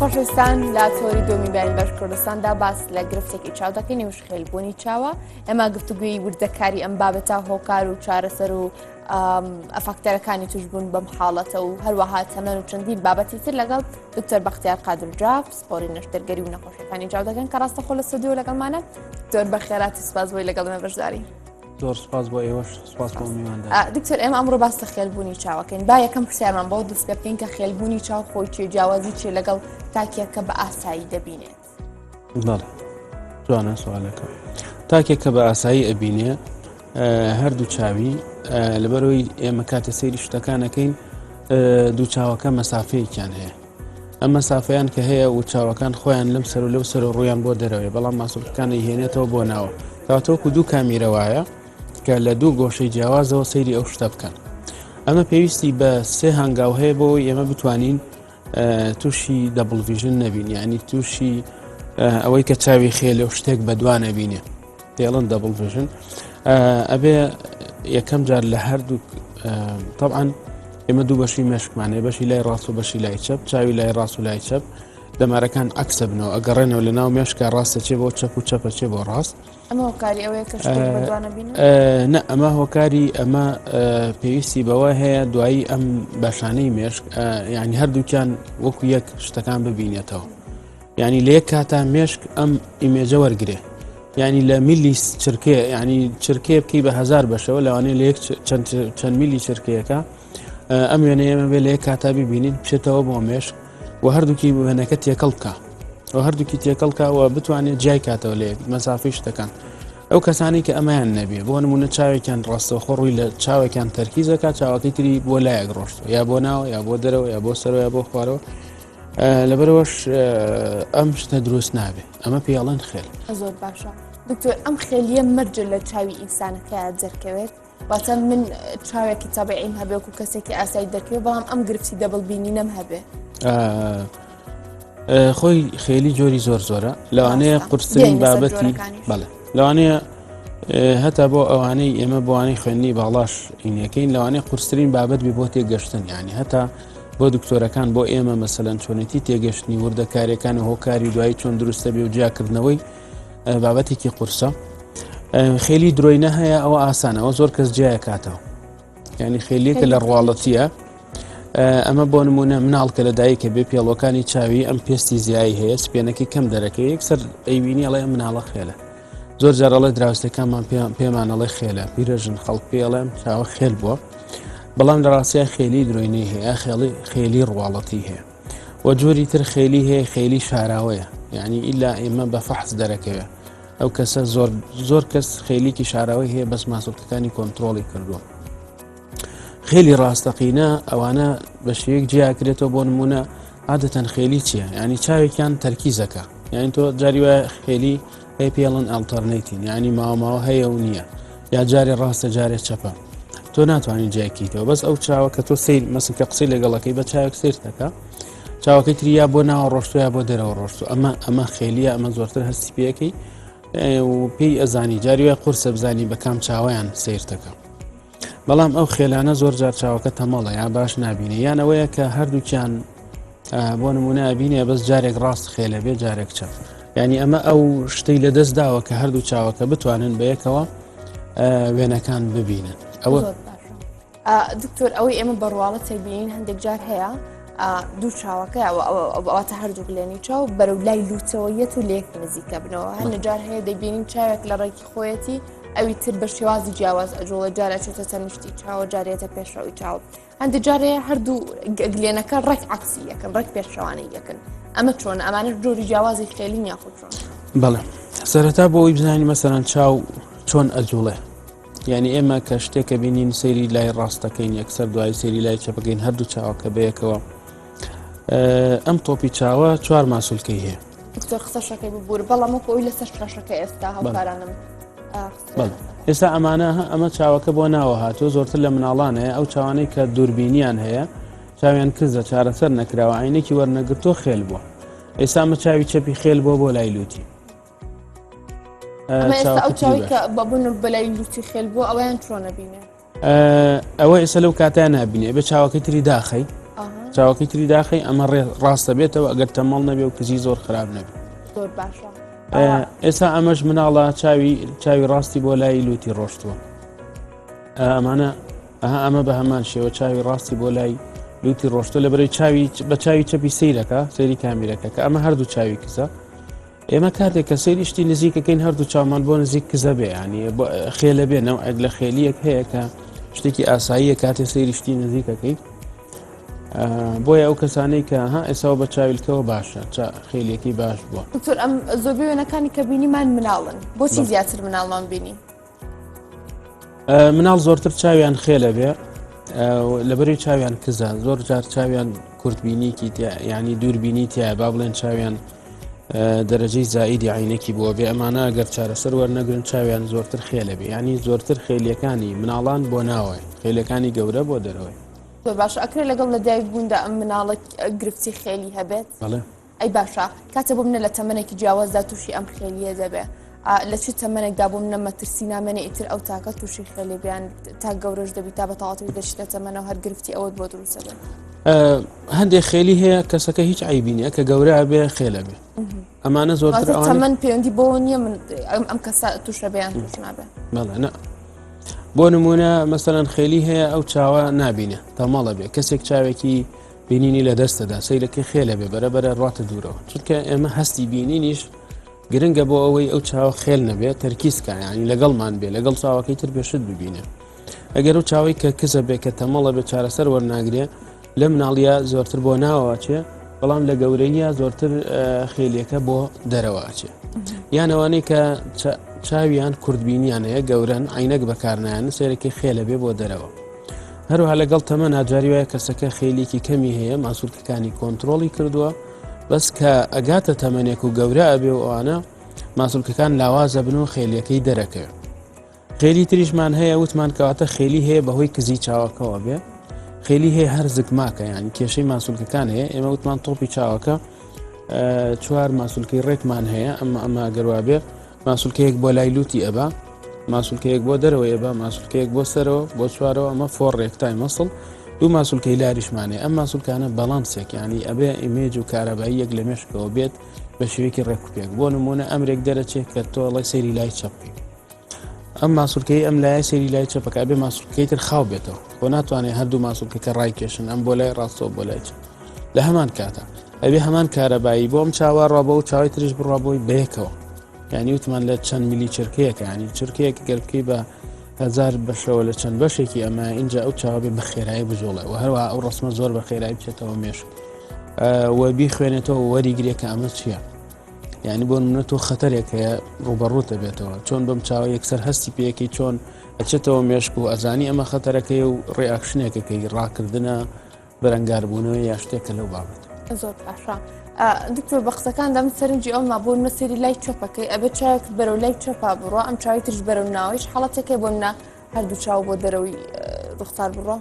خۆشەویستان لە تۆری دۆمی بەین بەش کوردستاندا باس لە گرفتێکی چاو دەکەین و خێلبوونی چاوە ئێمە گفتوگوی وردەکاری ئەم بابەتە هۆکار و چارەسەر و فاکتەرەکانی توشبوون بەم حاڵەتە و هەروەها تەمەن و چەندین بابەتی تر لەگەڵ دکتۆر بەختیار قادر جاف پسپۆری نەشتەرگەری و نەخۆشیەکانی چاو دەکەن کە ڕاستەخۆ لە ستۆدیۆ لەگەڵمانە دکتۆر بەخێراتی سپاس بۆی لەگەڵ مە بەشداری زۆر سپاس بۆ ئێوەش سپاس بۆ میوانداری دکتۆر ئێمە ئەمڕۆ باس لە خێلبوونی چاوەکەین با یەکەم پرسیارمان بۆ دەست پێ بکەین کە خێلبوونی چاو خۆی چێ جیاوازی چێ لەگەڵ تاکێک کە بە ئاسایی دەبینێت بەڵێ جوانە سوالەکە تاکێک کە بە ئاسایی ئەبینێ هەردوو چاوی لەبەرەوەی ئێمە کاتە سەیری شتەکانەکەین دوو چاوەکە مەسافەیەکیان هەیە ئەم مەسافەیان کە هەیە و چاوەکان خۆیان لەم سەر و لەو سەر و ڕویان بۆ دەرەوەی بەڵام ماسولکەکانی هێنێتەوە بۆ ناوە کاتۆکو دوو کامیرە وایە کە لە دوو گۆشەی جیاوازەوە سەیری ئەو شتە بکەن ئەمە پێویستی بە سێ هەنگاو هەیە بۆ ئێمە بتوانین تووشی double vision نەبین یعنی تووشی ئەوەی کە چاوی خێلێ و شتێک بەدوا نەبینێ پێڵن double vision ئەبێ یەکەم جار لە هەردوو طبعا ئێمە دوو بەشی مێشکمانەیە بەشی لای ڕاست و بەشی لای چەپ چاوی لای ڕاست و لای چەپ دەمارەکان عەکسە بنەوە ئەگەڕێنەوە لە ناو مێشکە ڕاستە چێ بۆ چەپ و چەپە چێ بۆ ڕاست ئەمە هۆکاری ئەوەیە کە شتێک بەدوا نەبینن؟ نە ئەمە هۆکاری ئەمە پێویستی بەوە هەیە دوایی ئەم بەشانەی مێشک یعنی هەردووکیان وەکو یەک شتەکان ببینێتەوە یعنی لە یەک کاتا مێشک ئەم image ە وەرگێ یعنی لە میلی چرکێ یعنی چرکێ بکەی بە هزار بەشەوە لەوانەیە لە یەک چەند میلی چرکەیەەکە ئەم وێنەیەمە بێ لە یەک کاتا ببینین بچێتەوە بۆ مێشک و هەردووکی وێنەکە تێکەڵ بکە و هەردووکی تێکەڵکە و بتوانێت جیای کاتەوە لە یەک مەسافەی شتەکان ئەو کەسانی کە ئەمەیان نەبێ بۆ نمونە چاوێکیان ڕاستەوخۆ ڕووی لە چاوێکیان تەرکیزەکە چاوەکەی تری بۆ لایەک ڕۆشت یا بۆ ناوە یا بۆ دەرەوە یا بۆ سەرەوە یا بۆ خوارەوە لەبەرەوەش ئەم شتە دروست نابێ ئەمە پێڵەن خێل زۆر باشە دکتۆر ئەم خێلیە مەرجە لە چاوی ئینسانەکە دەرکەوێت واتە من چاوێکی تەبعیم هەبێ وەکو کەسێکی ئاسایی دەرکەوێت بەڵام ئەم گرفتی double بینینەم هەبێ خۆی خێلی جۆری زۆر زۆرە لەوانەیە قورسترین بابەتی بەڵێ لەوانەیە هەتا بۆ ئەوانەی ئێمە بۆوانەی خوێندنی باڵاش ئینەکەین لەوانەیە قورسترین بابەت بێ بۆ تێگەشتن ینی هەتا بۆ دکتۆرەکان بۆ ئێمە مەسەلەن چۆنێتی تێگەشتنی وردەکاریەکان و هۆکاری دوایی چۆن دروستە بێ و جیاکردنەوەی بابەتێکی قورسە خێلی درۆینە هەیە ئەوە ئاسانەوە زۆر کەس جیایە کاتەوە ینی خێلیەکە لە ڕواڵەتیە ئەمە بۆ نمونە مناڵ کە لە دایکە بێ پێڵەکانی چاوی ئەم پێستی زیایی هەیە سپێنەکەی کەم دەرەکە یەکسەر ئەیوینی ئەڵێ مناڵە خێلە زۆر جارەڵێ دراوسەکانمان پێمانەڵێ خێلە پیرەژن خەڵک پێڵێم چاوە خێل بووە بەڵام لە ڕاستە خێلی درۆینەی هەیە خێڵی خێلی ڕواڵەتی هەیە وە جۆری تر خێلی هەیە خێلی شاراوەیە یعنی ئیلا ئێمە بە فەحس دەرەکەوێ ئەو کەسە زۆر زۆر کەس خێلیکی شاراوەی هەیە بەس ماسولکەکانی کۆنتترۆڵی کردووە خێلی ڕاستەقینە ئەوانە بە شێوەیەک جیاکرێتەوە بۆ نمونە عادەتەن خێلی چییە ینی چاوێکیان تەرکیزەکە یعنی تۆ جاری وایە خێلی هەیە پێڵن alternating ینی ماوە ماوە هەیە و نییە یا جارێ ڕاستە جارێ چەپە تۆ ناتوانانی جیاکەیتەوە بەس ئەو چاوە کە تۆ سیر مەسن کە قسەی لەگەڵەکەی بە چاوێک سیر دەکە چاوەکەی تری یا بۆ ناوە ڕۆشتو یا بۆ دەرەوە ڕۆشتو ئەمە ئەمە خێلیە ئەمە زۆرتر هەستی پێەکەی و پێی ئەزانی جاری وای قورسە بزانی بە کام چاوەیان سیرتەکە بەڵام ئەو خێلانە زۆر جار چاوەکە تەمەڵە یا باش نبینێ یان ئەوەیە کە هەردووکیان بۆ نمونە بینێ بەس جارێک ڕاست خێلە بێ جارێک چەپ ینی ئەمە ئەو شتەی لە دەست داوە کە هەردوو چاوەکە بتوانن بەیەکەوە وێنەکان ببینن ئەوە دکتۆر ئەوەی ئێمە بەڕواڵە تێبینین هەندێک جار هەیە دوو چاوەکە ئەواتە هەردوو گلێنی چاو بەرەو لای لوتەوەیەت و لێک نزیکە بنەوە هەندێک جار هەیە دەبینین چاوێک لە ڕێکی خۆیەتی ئەوی تر بە شێوازی جیاواز ئەجوڵە جار ئەچێتە تەنیشتی چاوە جارێتە پێشەوەی چاو هەندێک جارێ هەردوو گلێنەکە ڕێک عکسی یەکەن ڕێک پێشەوانەی یەکن ئەمە چۆن ئەمانە جۆری جیاوازی خێلین یاخود چۆن بەڵێ سەرەتا بۆ ئەوی بزانین مەسەرەن چاو چۆن ئەجوڵێ یعنی ئێمە کە شتێکە بینین سەیری لای ڕاستەکەین یەکسەر دوای سەیری لای چەپەکەین هەردوو چاوەکە بەیەکەوە ئەم تۆپی چاوە چوار ماسولکەی هەیە دکتۆر قسەشەکەی ببور بەڵام وەکو ئەوی لەسەر شاشەکە ئێستا هاوکارانم ئێستا ئەمانە ئەمە چاوەکە بۆ ناوە هاتووە زۆرتر لە مناڵان هەیە ئەو چاوانەی کە دووربینیان هەیە چاویان کزە چارەسەر نەکراوە عینێکی وەرنەگرتووە خێل بووە ئێستا ئەمە چاوی چەپی خێل بۆ بۆ لای لوتی ئەو چاوی کە بەبوون بەلای لوتی خێل بوو ئەویان چۆنە بینێ ئەوە ئێستا لەو کاتیان نبینێ بە چاوەکەی تری داخەی. چاوەکەی تری داخی ئەمە ڕاستە بێتەوە ئەگەر تەمەڵ نەبێ و کزی زۆر خراپ نەبێ زۆر باشە ئێستا ئەمەش مناڵە چاوی چاوی ڕاستی بۆ لای لوتی ڕۆشتووە ئەمانە ئەها ئەمە بە هەمان شێوە چاوی ڕاستی بۆ لای لوتی ڕۆشتە لە بەرەی چاوی بە چاوی چەپی سیرەکە سەیری کامیرەکە کە ئەمە هەردوو چاوی کزە ئێمە کاتێک کە سەیری شتی نزیکەکەین هەردوو چاومان بۆ نزیک کزە بێ ینی خێلە بێ نەوعێک لە خێلیەک هەیە کە شتێکی ئاساییە کاتێ سەیری شتی نزیکەکەی بۆیە ئەو کەسانەی کە ها ئێساوە بە چاویلکەوە باشە خێلیەکەی باش بووە دکتۆر ئەم زۆربەی وێنەکانی کە بینیمان مناڵن بۆچی زیاتر مناڵمان بینی مناڵ زۆرتر چاویان خێلە بێ لەبەری چاویان کزە زۆر جار چاویان کورتبینیکی ینی دووربینی تایە با بڵێن چاویان دەرەجەی زائیدی عینەکی بووە بێ ئەمانە ئەگەر چارەسەر وەرنەگرن چاویان زۆرتر خێلە بێ ینی زۆرتر خێلیەکانی مناڵان بۆ ناوە خێلەکانی گەورە بۆ دەرەوەی زۆر باش ئەکرێ لەگەڵ لە دایک بووندا ئەم مناڵە گرفتی خێلی هەبێت بەڵێ ئەی باشە کاتێ بۆ منە لە تەمەنێکی جیاوازدا تووشی ئەم خێلیە دەبێ لە چ تەمەنێکدا بۆ منە مەترسی نامێنێ ئیتر ئەو تاکە تووشی خێلی بیان تا گەورەش دەبی تا بە تەواوەتی دەچیتە تەمەنەوە هەر گرفتی ئەوەت بۆ دروستە بێت هەندێک خێلی هەیە کەسەکە هیچ عیبی نییە کە گەورە بێ خێلە بێ ئەمانە زۆرتر تەمەن پەیوەندی بۆ نییە من ئەم کەسە تووشە بیان تووش نابێ بەڵێ نە بۆ نمونە مەسەەن خێلی هەیە ئەو چاوە نابینە تەمەڵە بێ کەسێک چاوێکی بینینی لە دەستەدا سەیرەکەی خێلە بێ بەرە بەرە ڕاتە دوورەوە چونکە ئێمە هەستی بینینیش گرنگە بۆ ئەوەی ئەو چاوە خێل نەبێت تەرکیزکە ینی لەگەڵمان بێ لەگەڵ چاوەکەی تر بێشت ببینێ ئەگەر و چاوی کە کزە بێ کە تەمەڵە بێ چارەسەر وەرناگرێ لە مناڵیە زۆرتر بۆ ناوەچێ بەڵام لە گەورەیە زۆرتر خێلیەکە بۆ دەرەوە ئەچێ یانەوانەی کە چاویان کوردبینیان هەیە گەورن عینەک بەکارنایەن سێرەکی خێلە بێ بۆ دەرەوە هەروەها لەگەڵ تەمەنا جاری وایە کەسەکە خێلێکی کەمی هەیە ماسولکەکانی کۆنتترۆڵی کردووە بەس کە ئەگاتە تەمەنێک و گەورە ئەبێ و ئەوانە ماسولکەکان لاوازە بن و خێلیەکەی دەرەکەوێت خێلی تریشمان هەیە وتمان کەواتە خێلی هەیە بەهۆی کزی چاوەکەوە بێ خێلی هەیە هەر زگماکە یانی کێشەی ماسولکەکان هەیە ئێمە وتمان تۆپی چاوەکە چوار ماسولکەی ڕێکمان هەیە ئەمە ئەمە گەروە بێ ماسولکەیەک بۆ لای لوتی ئەبا ماسولکەیەک بۆ دەرەوەی ئەبا ماسولکەیەک بۆ سەرەوە بۆ چوارەوە ئەمە four recti muscle دوو ماسولکەی لاریشمانێ ئەم ماسولکانە بەڵانسێک ینی ئەبێ image و کارەباییەک لە مێشکەوە بێت بە شێوەیەکی ڕێکوپێک بۆ نمونە ئەمرێک دەرەچێت کە تۆڵی سەیری لای چەپ بکەی ئەم ماسولکەی ئەم لای سەیری لای چەپەکە بێ ماسولکەی تر خاو بێتەوە بۆ ناتوانێت هەردوو ماسولکەکە ڕایکێشن ئەم بۆ لای ڕاستەوە بۆ لای چەپ لە هەمان کاتە ئەبێ هەمان کارەبایی بۆ ئەم چاوە ڕا بۆ چاوی تریش بڕا بۆی بەیەکەوە یعنی وتمان لە چەند میلی چرکەیەکە ینی چرکەیەک گەر بکەی بە هزار بەشەوە لە چەند بەشێکی ئەمە اینجا ئەو چاوە بێ بە خێرایی بجوڵێ و هەروە ئەو ڕسمە زۆر بە خێرایی بچێتەوە مێشک و بیخوێنێتەوە وەریگرێ کە ئەمە چییە یعنی بۆ منە تۆ خەتەرێک هەیە ڕوبەڕوو دەبێتەوە چۆن بەم چاوە یەکسەر هەستی پێەکەی چۆن ئەچێتەوە مێشک و ئەزانی ئەمە خەتەرەکەی و reaction ێکەکەی ڕاکردنە بەرەنگاربوونەوە یا شتێکە لەو بابەت. زۆر باشە دکتۆر بە قسەکان دەم سەرنجی ئەو ما بۆ منە سەیری لای چەپەکەی ئەبێ چاوێک بەرەو لای چەپا بڕۆ ئەم چاوی ترش بەرەو ناویش حاڵەتێکەی بۆ منە هەردوو چاو بۆ دەرەوەی ڕوخسار بڕۆ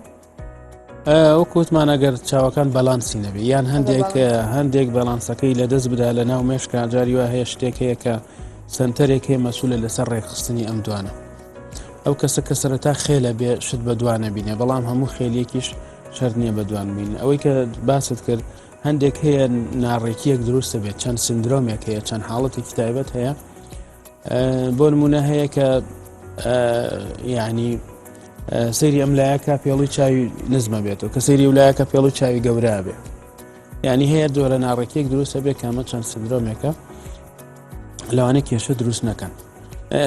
وەکوتمان ئەگەر چاوەکان بەلانسی نەبێ یان هەندێک هەندێک بەلانسەکەی لە دەست بدا لە ناو مێشکا جاری وا هەیە شتێک هەیە کە سنتەرێک هەیە مەسوولە لەسەر ڕێکخستنی ئەم دوانە ئەو کەسە کە سەرەتا خێلە بێ شت بە دوان نەبینێ بەڵام هەموو خێلیەکیش شەرت نییە بە دوان بین ئەوەی کە باست کرد هەندێک هەیە ناڕێکیەک دروستە بێت چەند سندرۆمێک هەیە چەند حاڵەتێکی تایبەت هەیە بۆ نمونە هەیە کە یعنی سەیری ئەم لایەکە پێڵی چاوی نزمە بێتەوە کە سەیری ولایەکە پێڵی چاوی گەورە بێ یعنی هەیە جۆرە ناڕێکیەک دروستە بێ کامە چەند سندرۆمێکە لەوانەیە کێشە دروست نەکەن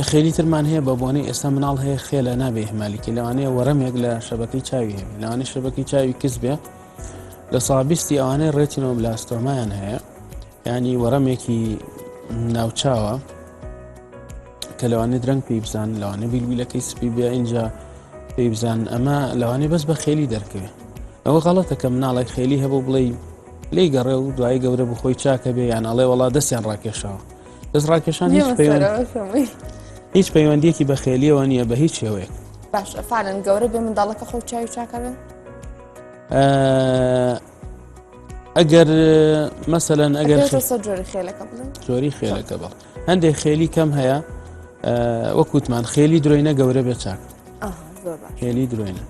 خێلی ترمان هەیە بە بۆنەی ئێستا مناڵ هەیە خێلە نابێ هەمالیکی لەوانەیە وەرەمێک لە شەبەکەی چاوی هەیە لەوانەیە شەبەکەی چاوی کز بێ لە سابیستی ئەوانەی retinoblastoma یان هەیە ینی وەرەمێکی ناوچاوە کە لەوانەیە درەنگ پێی بزان لەوانەیە بیلبیلەکەی سپی بێ اینجا پێی بزان ئەمە لەوانەیە بەس بە خێلی دەرکەوێت ئەوە غەڵەتە کە مناڵێک خێلی هەبوو بڵێ لێی گەڕێ و دوایی گەورە بوو خۆی چاکە بێ یان ئەڵێ وەڵا دەستیان ڕاکێشاوە دەست ڕاکێشان هیچ پەیوەند هیچ پەیوەندیەکی بە خێلیەوە نییە بە هیچ شێوەیەک باش فعلا گەورە بێ منداڵەکە خۆی چاوی چاکە بێ ئەگەر مەسەەن ئەگەر جۆری خێلەکە بڵێن جۆری خێلەکە بڵ هەندێک خێلی کەم هەیە وەکوتمان خێلی درۆینە گەورە بێ چاک خێلی درۆینە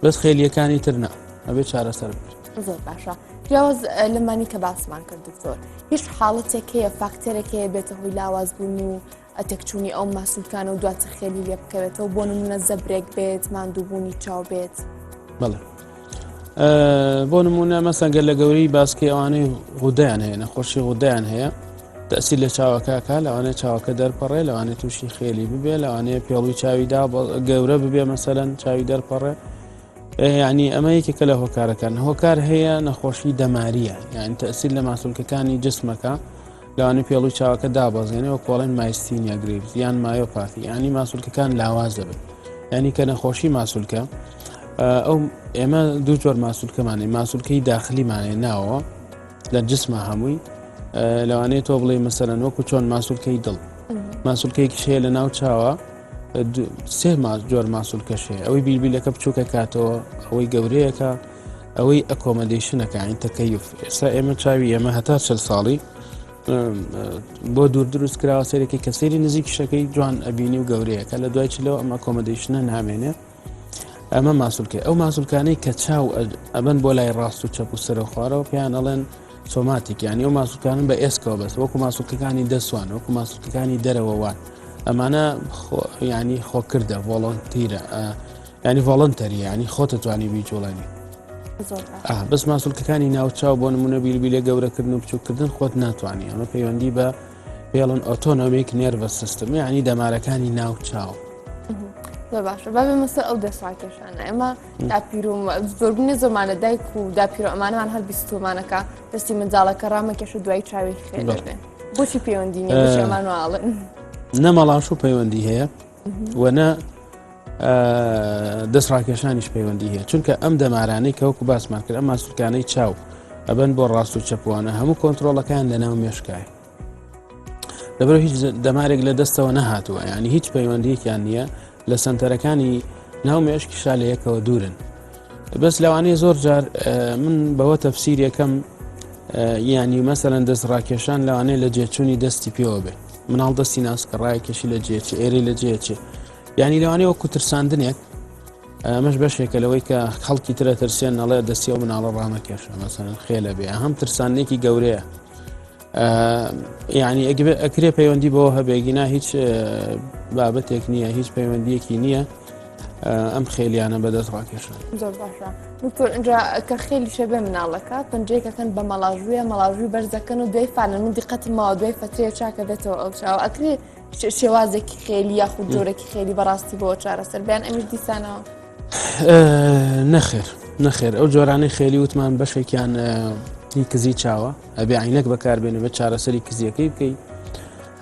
بەس خێلیەکانی تر نا ئەبێ چارەسەر بکرێت. زۆر باشە جیاواز لەمانی کە باسمان کرد دکتۆر هیچ حاڵەتێک هەیە فاکتەرێک هەیە بێتە هۆی لاوازبوون و تێکچوونی ئەو ماسولکانە و دواتر خێلی لێ بکەوێتەوە بۆ نمونە زەبرێک بێت ماندووبوونی چاو بێت بەڵێ بۆ نمونە مەسەنگەر لە گەورەی باسکەی ئەوانەی غودیان هەیە نەخۆشی غودیان هەیە تەسی لە چاوەکەکە لەوانەیە چاوەکە دەرپەڕێ لەوانەیە تووشی خێلی ببێ لەوانەیە پێڵوی چاویدا گەورە ببێ مەسەەن چاوی دەرپەڕێ یعنی ئەمە یەکێکە لە هۆکارەکان هۆکار هەیە نەخۆشی دەماریە یعنی تەسیر لە ماسولکەکانی جسمەکە لەوانەیە پێڵوی چاوەکە دابەزێنێ وەک وەڵێن myasthenia gravis یان myopathy ینی ماسولکەکان لاواز دەبن ینی کە نەخۆشی ماسولکە ئەو ئێمە دوو جۆر ماسولکەمانێ ماسولکەی داخلیمانێ ناوە لە جسمە هەمووی لەوانەیە تۆ بڵێ مەسەرەن وەکو چۆن ماسولکەی دڵ ماسولکەیەکیش هەیە لە ناو چاوە سێ جۆر ماسولکەش هەیە ئەوەی بیربیلەکە بچووکە کاتەوە ئەوەی گەورەیەکە ئەوەی accommodation ەکە یانی تەکەیف ئێستا ئێمە چاوی ئێمە هەتا چل ساڵی بۆ دوور دروست کراوە سەرێکی کە سەیری نزیک شەکەی جوان ئەبینی و گەورەیە کە لە دوای چلەوە ئەم accommodation ە نامێنێ ئەمە ماسولکە ئەو ماسولکانەی کە چاو ئەبن بۆ لای ڕاست و چەپ و سەر خوارەوە پێیان ئەڵێن somatic یانی ئەو ماسولکانن بە ئێسکەوە بەس وەکو ماسولکەکانی دەسوان وەکو ماسولکەکانی دەرەوەوان ئەمانە ینی خۆکردە voluntary ە ینی voluntary ینی خۆتە توانی بیجوڵێنی بەس ماسولکەکانی ناوچاو بۆ نمونە بیربی لە گەورەکردن و بچووکردن خۆت ناتوانانی ئەمە پەیوەندی بە پێڵن autonomic nervous system یعنی دەمارەکانی ناوچاو زۆر باشە با بێمە سەر ئەو دەستڕاکێشانە ئێمە داپیرۆم زۆربوونی زۆرمانە دایک و داپیرۆ ئەمانەمان هەر بیستۆمانەکە دەستی منداڵەکە ڕامەکێشە دوای چاوی خێر بێ بۆچی پەیوەندی نییە بۆچی ئەمان واڵن نە مەڵاش و پەیوەندی هەیە و نە دەست ڕاکێشانیش پەیوەندی هەیە چونکە ئەم دەمارانەی کە وەکو باسمان کرد ئەم ماسولکانەی چاو ئەبەن بۆ ڕاست و چەپوانە هەموو کۆنتترۆلەکان لە ناو مێشکایە لەبەر هیچ دەمارێک لە دەستەوە نەهاتووە ینی هیچ پەیوەندیەکیان نییە لە سنتەرەکانی ناو مێشکیشا لە یەکەوە دوورن بەس لەوانەیە زۆر جار من بەوە تەفسیر یەکەم ینی مەسەرەن دەست ڕاکێشان لەوانەیە لە جێچوونی دەستی پێوە بێ مناڵ دەستی ناسکە ڕایکێشی لە جێچ ئێرەی لە جێچێ ینی لەوانەیە وەکو ترساندنێک ئەمەش بەشێکە لەوەی کە خەڵکی ترە ترسێن نەڵێ دەستی ئەو مناڵە ڕامەکێشە مەسەن خێلە بێ هەم ترسانێکی گەورەیە یعنی ئەکرێ پەیوەندی بەوە هەبێگینا هیچ بابەتێک نییە هیچ پەیوەندیەکی نییە ئەم خێلیانە بەدەست ڕاکێشن زۆر باشە دکتۆر اینجا کە خێلیشە بێ مناڵەکە پەنجەیەکەکەن بە مەڵاژوویە مەڵاژووی بەرزەکەن و دوای فانە من دیقەتم ماوە دوای فترەیە چاکە بێتەوە ئەو چاوە ئەکرێ شێوازێکی خێلی یاخود جۆرێکی خێلی بەڕاستی بۆ چارەسەر بیان ئەمیش دیسانەوە نەخێر نەخێر ئەو جۆرانەی خێلی وتمان بەشێکیان هی کزی چاوە ئەبێ عینەک بەکاربێنێ بە چارەسەری کزیەکەی بکەی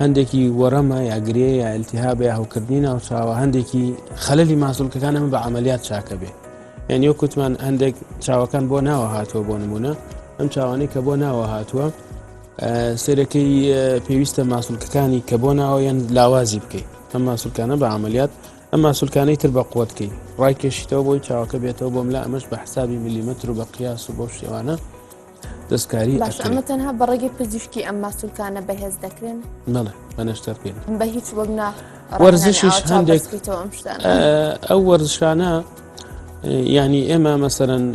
هەندێکی وەرەمە یا گرێ یا التهاب یا هەوکردنی ناوچاوە هەندێکی خەلەلی ماسولکەکان ئەمە بە عملیات چاکە بێ یعنی وەکوتمان هەندێک چاوەکان بۆ ناوە هاتووە بۆ نمونە ئەم چاوانەی کە بۆ ناوە هاتووە سەرەکەی پێویستە ماسولکەکانی کە بۆ ناوە یان لاوازی بکەیت ئەم ماسولکانە بە عملیات ئەم ماسولکانەی تر بە قوت کەی ڕایکێشیتەوە بۆی چاوەکە بێتەوە بۆم لا ئەمەش بە حسابی ملیمەتر و بە قیاس و بەو شێوانە دەستکاری باش ئەمە تەنها بە ڕێگەی پزیشکی ئەم ماسولکانە بەهێز دەکرێن بەڵێ بە نەشتەرگەری بە هیچ وەک نا وەرزشیش هەندێک ئەو وەرزشانە ینی ئێمە مەسەرەن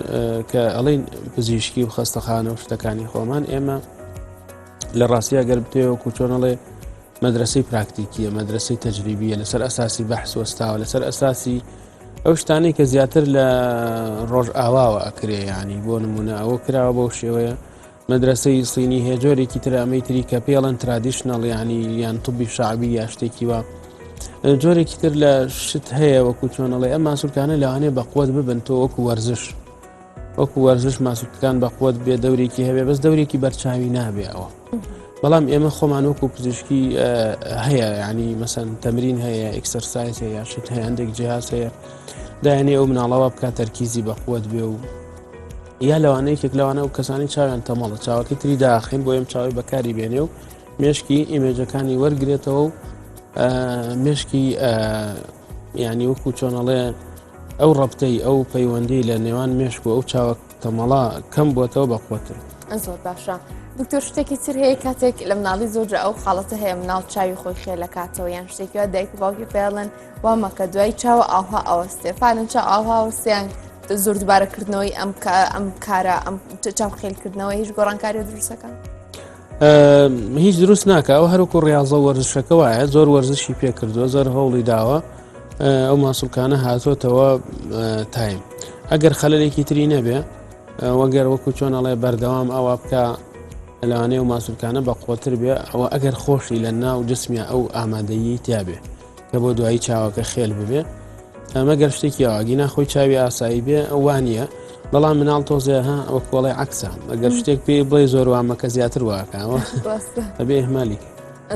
کە ئەڵین پزیشکی و خەستەخانە و شتەکانی خۆمان ئێمە لە ڕاستیا گەر بتەوە کوچۆنەڵێ مەدرسەی پراکتیکیە مەدرسەی تەجریبیە لەسەر ئەساسی بەحس وەستاوە لەسەر ئەساسی ئەو شتانەی کە زیاتر لە ڕۆژ ئاواوە ئەکرێ ینی بۆ نمونە ئەوە کراوە بەو شێوەیە مەدرسەی سینی هەیە جۆرێکی تر ئەمەی تری کە پێڵەن traditional ینی یان طبی شعبی یا شتێکی وا جۆرێکی تر لە شت هەیە وەکو چۆنەڵێ ئەم ماسولکانە لەوانەیە بە قوت ببن تۆ وەکو وەرزش وەکو وەرزش ماسولکەکان بە قوت بێ دەورێکی هەبێ بەس دەورێکی بەرچاوی نابێ ئەوە بەڵام ئێمە خۆمان وەکو پزیشکی هەیە ینی مەسەن تەمرین هەیە exercise هەیە یا شت هەیە هەندێک جیهاز هەیە دایانێ ئەو مناڵەوە بکات تەرکیزی بە قوت بێ و یا لەوانە یەکێک لەوانە و کەسانی چاویان تەمەڵە چاوەکەی تری داخین بۆ ئەم چاوی بەکاری بێنێ و مێشکی image ەکانی وەرگێتەوە و مێشکی ینی وەکو چۆنەڵێ ئەو ڕەبتەی ئەو پەیوەندی لە نێوان مێشک و ئەو چاوە تەمەڵا کەم بۆتەوە بە قوتر. زۆر باشە دکتۆر شتێکی تر هەیە کاتێک لە مناڵی زۆر ئەو حاڵەتە هەیە مناڵ چاوی خۆی خێلەکاتەوە یان شتێکی وا دایک و باوکی پێڵن وا مەکە دوای چاوە ئاوها ئەوەستێ فالن چاو ئاوها وسیان. زۆر دووبارەکردنەوەی ئەم ئەم کارە ئەم چاو خێلکردنەوە هیچ گۆڕانکاری دروستەکە هیچ دروست ناکە ئەو هەروکو ڕاضە وەرزشەکە وایە زۆر وەرزشی پێکردووە زۆر هەوڵی داوە ئەو ماسوولکانە هاتۆتەوە تایم ئەگەر خەلێکی تری نەبێ وەگەر وەکو چۆن ئەڵێ بەردەوام ئەوە بکە لەوانەیە و ماسولکانە بە قوتر بێ ئەوە ئەگەر خۆشی لە ناو جسمیە ئەو ئامادەیی تیاابێ کە بۆ دوایی چاوەکە خێل ببێ ئەمە گەر شتێکی ئاگی ناخۆی چاوی ئاسایی بێ وانە بەڵام مناڵ تۆزێ ها ئەوە کۆڵی عکسە ئەگەر شتێک پێی بڵێ زۆر وامەکە زیاتر واکەوە ئەبێ ئەهمالی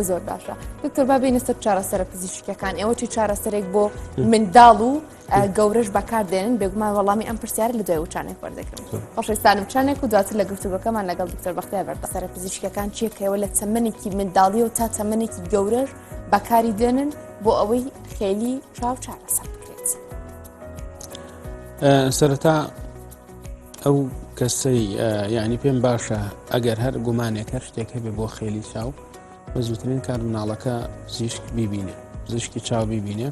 زۆر باشە دکتۆر با بینە سەر چارەسەرە پزیشکەکان ئێوە چی چارەسەرێک بۆ منداڵ و گەورەش بەکاردێنن بێگومان وەڵامی ئەم پرسیارە لە دوای وچانێک وەردەگرم خۆشەویستانم چانێک و دواتر لە گفتوگۆکەمان لەگەڵ دکتۆر بەختیار بەردە سەرە پزیشکەکان چیەکەوە لە تەمەنێکی منداڵی و تا تەمەنێکی گەورەش بەکاری دێنن بۆ ئەوەی خێلی چاو چارەسەر بکرێت. سەرەتا ئەو کەسەی یعنی پێم باشە ئەگەر هەر گومانێک هەر شتێک هەبێ بۆ خێلی چاو بە زووترین کات مناڵەکە پزیشک بیبینێ پزیشکی چاو بیبینێ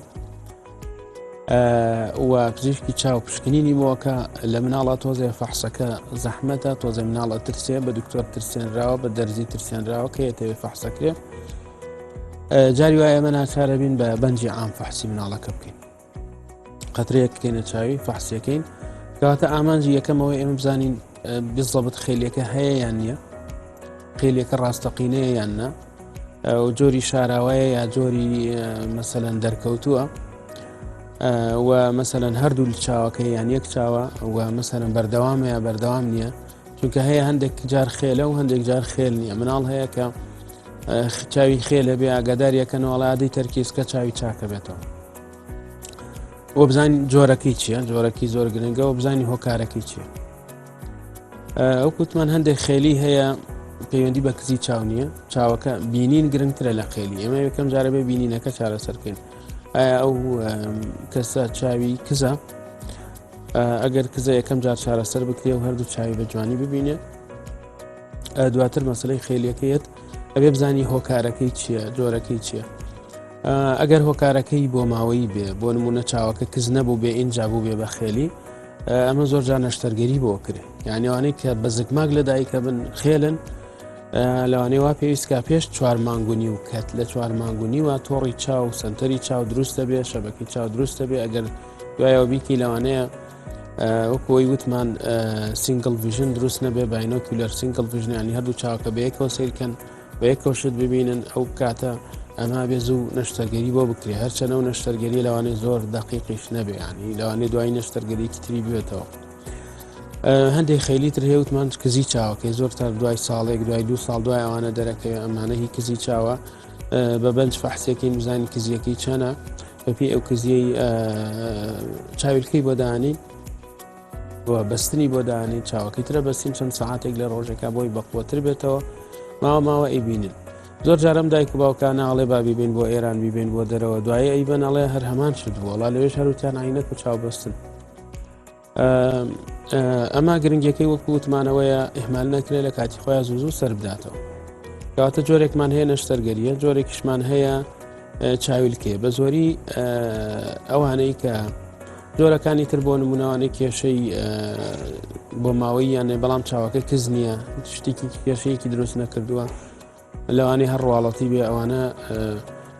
و پزیشکی چاو پشکنینی بۆکە لە مناڵە تۆزێ فەحسەکە زەحمەتە تۆزە مناڵە ترسێ بە دکتۆر ترسێنراوە بە دەرزی ترسێنراوە کە یەتەوێ فەحسەکرێ جاری وایە ئێمە ناچارە بین بە بەنجی عام فەحسی مناڵەکە بکەین قەترەیەک بکەینە چاوی فەحسیەکەین کەواتە ئامانجی یەکەمەوەی ئێمە بزانین بزەبت خێلیەکە هەیە یان نییە خێلیەکە ڕاستەقینەیە یان نا و جۆری شاراوەیە یا جۆری مەسەەن دەرکەوتووە و مەسەەن هەردوو چاوەکە یان یەک چاوە و مەسەەن بەردەوامە یا بەردەوام نییە چونکە هەیە هەندێک جار خێلە و هەندێک جار خێل نییە مناڵ هەیە کە چاوی خێلە بێ ئاگادار یەکەنەوە ئادەی تەرکیزکە چاوی چاکە بێتەوە وە بزانین جۆرەکەی چییە جۆرەکەی زۆر گرنگە و بزانین هۆکارەکەی چییە ئەو کوتمان هەندێک خێلی هەیە پەیوەندی بە کزی چاو نییە چاوەکە بینین گرنگترە لە خێلی ئێمە یەکەم جارە بێ بینینەکە چارەسەرکەین ئایا ئەو کەسە چاوی کزە ئەگەر کزە یەکەم جار چارەسەر بکرێ و هەردوو چاوی بە جوانی ببینێت دواتر مەسلەی خێلیەکەیەت ئەبێ بزانی هۆکارەکەی چییە جۆرەکەی چییە ئەگەر هۆکارەکەی بۆ ماوەیی بێ بۆ نمونە چاوەکە کز نەبوو بێ ئینجا بوو بێ بە خێلی ئەمە زۆر جار نەشتەرگەری بۆ کرێ یانیوانەی کە بە زگماک لە دایکە بن خێلن لەوانەیە وا پێویستکە پێش چوار مانگونی و کەت لە چوار مانگونیوە تۆڕی چاو سنتەری چاو دروست دەبێ شەبەکەی چاو دروست دەبێ ئەگەر دوایەوە بیکی لەوانەیە وەکۆی وتمان single vision دروست نەبێ binocular single vision انی هەردوو چاوکە بەیەکەوە سیرکەن بەیەکەوە شت ببینن ئەو کاتە ئەما بێ زوو نەشتەرگەری بۆ بکرێ هەرچەنە و نەشتەرگەری لەوانەیە زۆر دەقیقیش نەبێ ینی لەوانەیە دوای نەشتەرگەریکی تری بێتەوە هەندێک خەیلی تر هەیە وتمان کزی چاوەکەی زۆر تا دوای ساڵێک دوای دو ساڵ دوای ئەوانە دەرەکەوێ ئەمانە هی کزی چاوە بە بەنج فەحسێکی بزانین کزیەکەی چەنە بەپی ئەو کزیەی چاویلکەی بۆ دانین و بەستنی بۆ دانین چاوەکەی ترە بەستین چەند سەعاتێک لە ڕۆژێکا بۆی بەقوەتر بێتەوە ماوە ماوە ئەیبینن زۆر جارم دایک و باوکانە ئەڵێ با بیبین بۆ ئێران بیبین بۆ دەرەوە دوایی ئەیبەن ئەڵێ هەر هەمان شت بوو وەڵا لەوێش هەروتیان عینەک و چاو بەستن ئەما گرنگەکەی وەکو وتمانەوەیە ئهمال نەکرێت لە کاتی خۆیان زوو زوو سەر بداتەوە کەواتە جۆرێکمان هەیە نەشتەرگەریە جۆرێکیشمان هەیە چاویلکێ بە زۆری ئەوانەی کە جۆرەکانی تر بۆ نمونەوانەی کێشەی بۆ ماوەی یانێ بەڵام چاوەکە کز نییە شتێکی کێشەیەکی دروست نەکردووە لەوانەیە هەر ڕواڵەتی بێ ئەوانە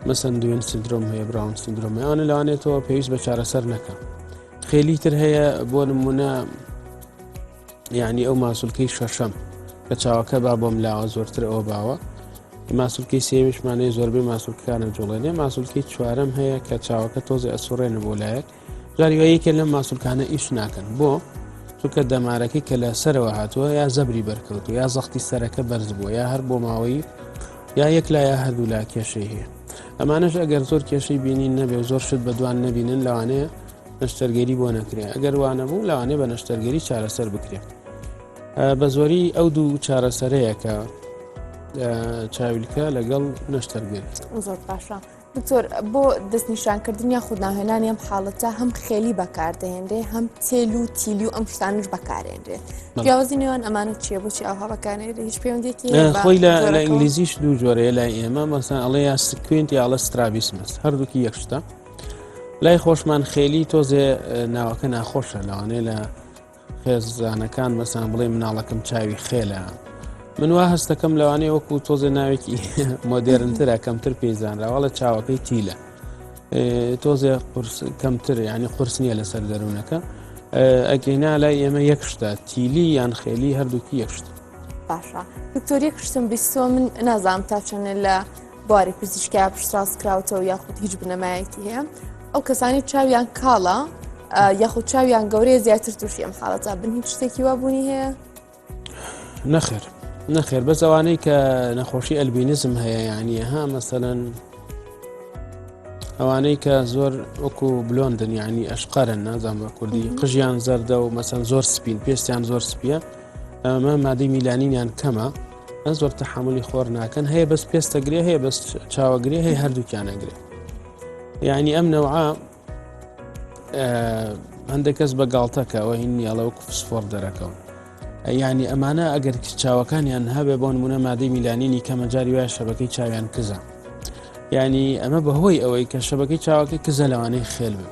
مەسەن Duane syndrome هەیە Brown syndrome ئەوانە لەوانێتەوە پێویست بە چارەسەر نەکە خێلی تر هەیە بۆ نمونە یعنی ئەو ماسولکەی شەشەم کە چاوەکە با بۆم لاوە زۆرتر ئەوە باوە ماسولکەی سێمیشمانەیە زۆربەی ماسولکانە جوڵێنێ ماسولکەی چوارەم هەیە کە چاوەکە تۆزی ئەسوڕێنە بۆ لایەک جاری وایە یەکێ لەم ماسولکانە ئیش ناکەن بۆ چونکە دەمارەکەی کە لە سەرەوە هاتووە یا زەبری بەرکەوتو یا زەختی سەرەکە بەرز بووە یا هەر بۆ ماوەی یا یەک لا یا هەردوو لا کێشەی هەیە ئەمانەش ئەگەر زۆر کێشەی بینین نەبێ و زۆر شت بە دوان نەبینن لەوانەیە نەشتەرگەری بۆ نەکرێ ئەگەر وانەبوو لەوانەیە بە نەشتەرگەری چارەسەر بکرێ بە زۆری ئەو دوو چارەسەرەیە کە چاویلکە لەگەڵ نەشتەرگەری زۆر باشە دکتۆر بۆ دەستنیشانکردن یاخود ناوهێنانی ئەم حاڵەتە هەم خێلی بەکاردەهێنرێ هەم تێل و تیلی و ئەم شتانش بەکارێنرێت جیاوازی نێوان ئەمانە چییە بۆچی ئاوها بەکارێنرێ هیچ پەیوەندێکی خۆی لە لە ئینگلیزیش دوو جۆرەیە لای ئێمە مەسەن ئەڵێ یا squint یا ئەڵێ strabismus هەردووکی یەک شتە. لای خۆشمان خێلی تۆزێ ناوەکە ناخۆشە لەوانەیە لە خێزانەکان مەسان بڵێ مناڵەکەم چاوی خێلە من وا هەستەکەم لەوانەیە وەکو تۆزێ ناوێکی مۆدێرنترە کەمتر پێی زانراوەڵە چاوەکەی تیلە تۆزێ قورس کەمتر ینی قورس نییە لەسەر دەروونەکە ئەگەینا لای ئێمە یەک شتە تیلی یان خێلی هەردووکی یەکشت باشە دکتۆر یەک شتم بیستوە من نازانم تا چەندە لە بواری پزیشکیا پشتڕاست کراوتەوە یاخود هیچ بنەمایەکی هەیە ئەو کەسانی چاویان کاڵە یاخود چاویان گەورەیە زیاتر تووشی ئەم حاڵەتە بن هیچ شتێکی وا بوونی هەیە؟ نەخێر نەخێر بەس ئەوانەی کە نەخۆشی ئەلبینزم هەیە یعنی ها مەسەەن ئەوانەی کە زۆر وەکو blonde ن یعنی ئەشقەرن نازان بە کوردی قژیان زەردە و مەسەن زۆر سپین پێستیان زۆر سپیە ئەمە مادەی میلانینیان کەمە زۆر تەحملی خۆر ناکەن هەیە بەس پێستەگرێ هەیە بەس چاوەگرێ هەیە هەردووکیانەگرێ یعنی ئەم نەوعە هەندێک کەس بە گاڵتەکە ئەوە هین نیاڵە وەکو فسفۆڕ دەرەکەون یعنی ئەمانە ئەگەر چاوەکانیان هەبێ بۆ نمونە مادەی میلانینی کەمە جاری وایە شەبەکەی چاویان کزە یعنی ئەمە بەهۆی ئەوەی کە شەبەکەی چاوەکەی کزە لەوانەیە خێل بێ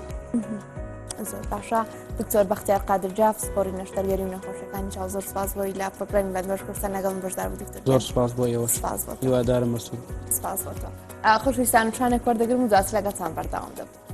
زۆر باشە دکتۆر بەختیار قادر جاف پسپۆری نەشتەرگەری و نەخۆشەکانی چاو زۆر سپاس بۆی لە پرۆگرامی بەدوەش کوردستان لەگەڵم بەشدار بوو دکتۆر زۆر سپاس بۆ ئێوە سپاس بۆ هیوادارم بەسوود سپاس بۆ تۆ خۆشویستان چانێک وەردەگرم و دواتر لەگەڵتان بەردەوام دەبم.